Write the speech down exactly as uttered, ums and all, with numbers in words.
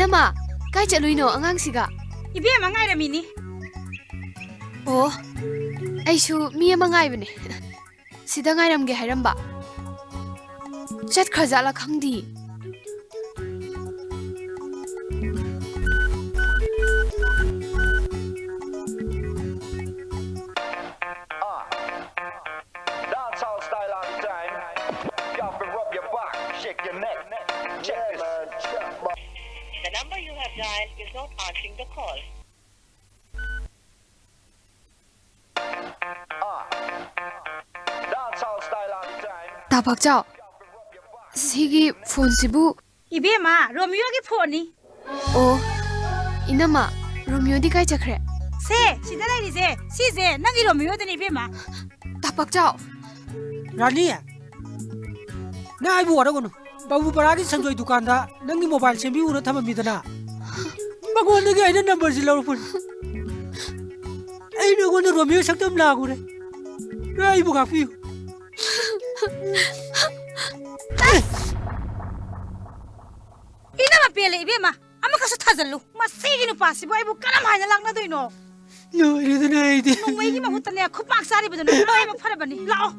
ꯏꯅꯝꯃ, ꯀꯥꯏ ꯆꯠꯂꯨꯏꯅꯣ ꯑꯉꯥꯡꯁꯤꯒ? ꯏꯕꯦꯝꯃ ꯉꯥꯏꯔꯝꯃꯤꯅꯤ꯫ ꯑꯣ, ꯑꯩꯁꯨ ꯃꯤ ꯑꯃ ꯉꯥꯏꯕꯅꯦ꯫ ꯁꯤꯗ ꯉꯥꯏꯔꯝꯒꯦ ꯍꯥꯏꯔꯝꯕ꯫ ꯆꯠꯈ꯭ꯔꯖꯥꯠꯂ ꯈꯪꯗꯤ꯫ Dancehall style all the time. You have to rub your back, shake your neck. Check this. The number you have dialed is not answering the call. Dancehall style all the time. ꯇꯥ ꯄꯥꯛꯆꯥꯎ, ꯁꯤꯒꯤ ꯐꯣꯟꯁꯤꯕꯨ? ꯏꯕꯦꯝꯃ, ꯔꯣꯃꯤꯌꯣꯒꯤ ꯐꯣꯟꯅꯤ꯫ ꯑꯣ, ꯏꯅꯝꯃ, ꯔꯣꯃꯤꯌꯣꯗꯤ ꯀꯥꯏ ꯆꯠꯈ꯭ꯔꯦ? ꯁꯦ, ꯁꯤꯗ ꯂꯩꯔꯤꯁꯦ, ꯁꯤꯁꯦ ꯅꯪꯒꯤ ꯔꯣꯃꯤꯌꯣꯗꯨꯅꯤ ꯏꯕꯦꯝꯃ꯫ ꯇꯥ ꯄꯥꯛꯆꯥꯎ꯫ ꯔꯥꯅꯤ, ꯅꯪ ꯑꯩꯕꯨ ꯋꯥꯔꯧꯒꯅꯨ꯫ ꯕꯥꯕꯨ ꯄꯔꯥꯒꯤ ꯁꯟꯖꯣꯏ ꯗꯨꯀꯥꯟꯗ ꯅꯪꯒꯤ ꯃꯣꯕꯥꯏꯜ ꯁꯦꯝꯕꯤꯌꯨꯅ ꯊꯝꯃꯝꯃꯤꯗꯅ? ꯃꯉꯣꯟꯗꯒꯤ ꯑꯩꯅ ꯅꯝꯕꯔꯁꯤ ꯂꯧꯔꯛꯄꯅꯤ꯫ ꯑꯩ ꯅꯉꯣꯟꯗ ꯔꯣꯃꯤꯌꯣ ꯁꯛꯇꯝ ꯂꯥꯡꯉꯨꯔꯦ꯫ ꯅꯪ ꯑꯩꯕꯨ ꯉꯥꯛꯄꯤꯌꯨ꯫ ꯏꯅꯝꯃ ꯄꯦꯜꯂꯦ ꯏꯕꯦꯝꯃ, ꯑꯃꯈꯛꯁꯨ ꯊꯥꯖꯜꯂꯨ꯫ ꯃꯁꯤꯒꯤ ꯅꯨꯄꯥꯁꯤꯕꯨ ꯑꯩꯕꯨ ꯀꯔꯝ ꯍꯥꯏꯅ ꯂꯥꯛꯅꯗꯣꯏꯅꯣ? ꯂꯣꯏꯔꯦꯗꯅ ꯑꯩꯗꯤ꯫ ꯅꯣꯡꯃꯩꯒꯤ ꯃꯍꯨꯠꯇꯅꯦ ꯈꯨꯄꯥꯛ ꯆꯥꯔꯤꯕꯗꯨꯅ ꯂꯣꯏꯅ ꯐꯔꯕꯅꯤ꯫ ꯂꯥꯛꯑꯣ꯫